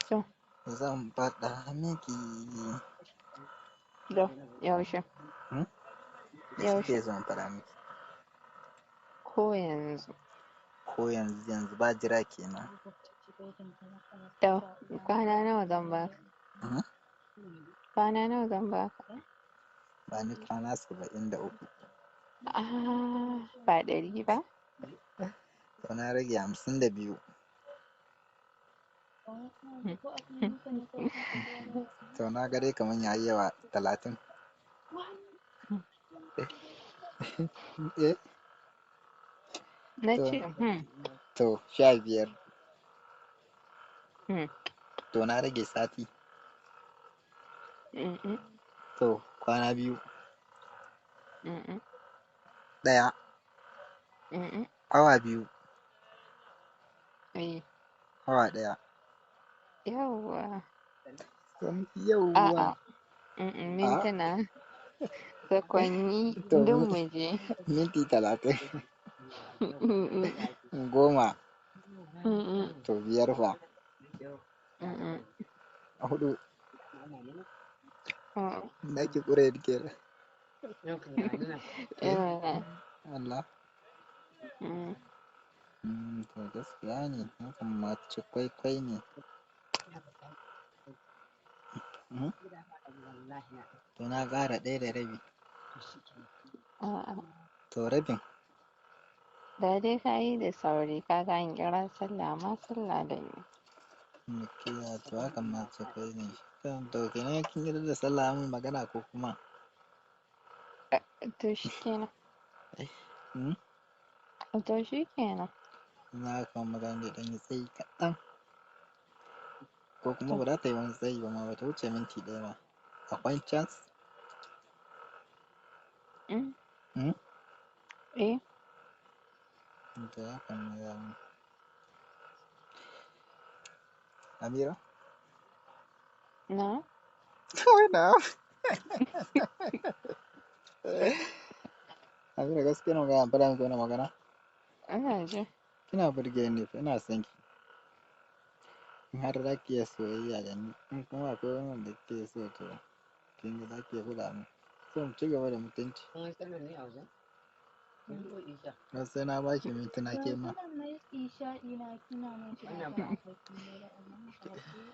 To, Zan faɗa miki. to, yaushe? Hmm? Yaushe Yaushe? kike so in faɗa miki? Ko yanzu. Ko yanzu yanzu ba jira kenan. To, kwana nawa zan baka? Hmm? Kwana nawa zan baka? Ba ni kwana 73. Ah, ba 100 ba? To na rage 52. To na ga dai kaman yayi yawa 30. Eh? Na To, ce, hmm, to 15. hmm, To na rage sati. mm, To kwana 2. mm, 1. mm, Awa 2. eh, Awa 1. yawwa. Yauwa. A'a, A mintuna, sakwanni, to duk mu je. minti 30. Mm, 10. mm, To 5 fa. mm, 4. mm. Na ki ƙure ni kenan. Eh Eh? mana. Allah. Mm. To gaskiya ne, hakan mace kwaikwai ne. Hmm? To na ƙara 1 da rabi. A'a. To rabin. Da dai ka yi da sauri, ka ga an kira sallah ma sallah da ni. Gaskiya to hakan mace kwai ne. To kenan kin yarda da sallah mun magana ko kuma? To shikenan. Hmm? To shikenan. Na haka magana da ɗan yi tsayi kaɗan. Ko kuma To, ba za ta yi wani tsayi ba ma ba ta wuce minti 1 ba. Akwai chance? mm, Hmm? eh, To hakan magana. Amira? na? Wai na. Amira gaskiya magana faɗa miki wani magana. Ina ji. Kina burge ni fa ina son ki. In har za ki iya soyayya da ni, in kuma akwai wani wanda kike so to kin ga za ki iya faɗa min. So mu ci gaba da mutunci. Har sai na ba ki mintuna ke ma.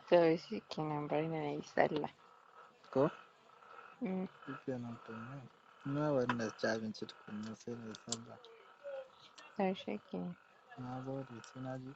To shikenan bari na yi sallah. Ko? Mm, Shikenan to ni. Ni ma bari na ci abinci tukunna sai na yi sallah. to shikenan. Na gode sai na ji.